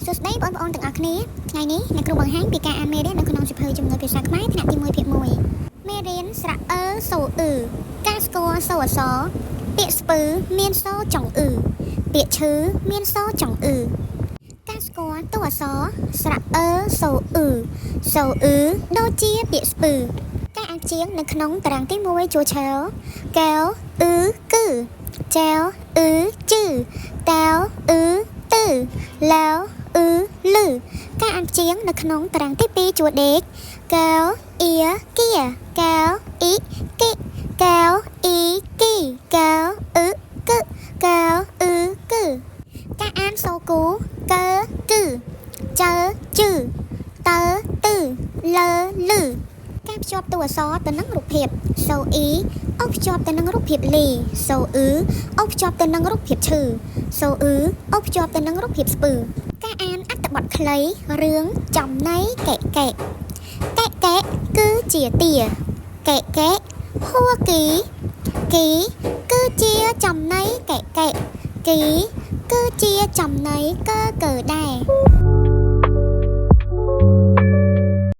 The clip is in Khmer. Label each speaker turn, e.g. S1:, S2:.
S1: សួស្តីបងប្អូនទាំងអស់គ្នាថ្ងៃនេះអ្នកគ្រូបង្ហាញពីការអានមេរៀននៅក្នុងសៀវភៅជំនួយភាសាខ្មែរថ្នាក់ទី1ភាគ1មេរៀនស្រៈអឺសូអឺការស្គាល់សូរអក្សរពាក្យស្ពឺមានសូរចុងអឺពាក្យឈឺមានសូរចុងអឺការស្គាល់តួអក្សរស្រៈអឺសូអឺសូអឺដូចជាពាក្យស្ពឺការអានព្យាង្គនៅក្នុងតារាងទី1ជួរឈរកែវអឺគឺចែវអឺជឺតែវអឺទឺឡាវអឺលឺការអានព្យាង្គនៅក្នុងតារាងទី2ជួរដេកកែវអៀគៀកែវអ៊ីគីកែវអ៊ីគីកែវអឺគឹកែវអឺគឺការអានសូគូកើគឺចើជឺតើទឺលើលឺការភ្ជាប់តួអក្សរទៅនឹងរូបភាពសូអ៊ីអុកភ្ជាប់ទៅនឹងរូបភាពលីសូអ៊ឺអុកភ្ជាប់ទៅនឹងរូបភាពឈឺសូអ៊ឺអុកភ្ជាប់ទៅនឹងរូបភាពស្ពឺការអានអត្ថបទខ្លីរឿងចំណៃកែកែកែកែគឺជាទាកែកែហួគីគីគឺជាចំណៃកែកែគីគឺជាចំណៃកើកើដែរ។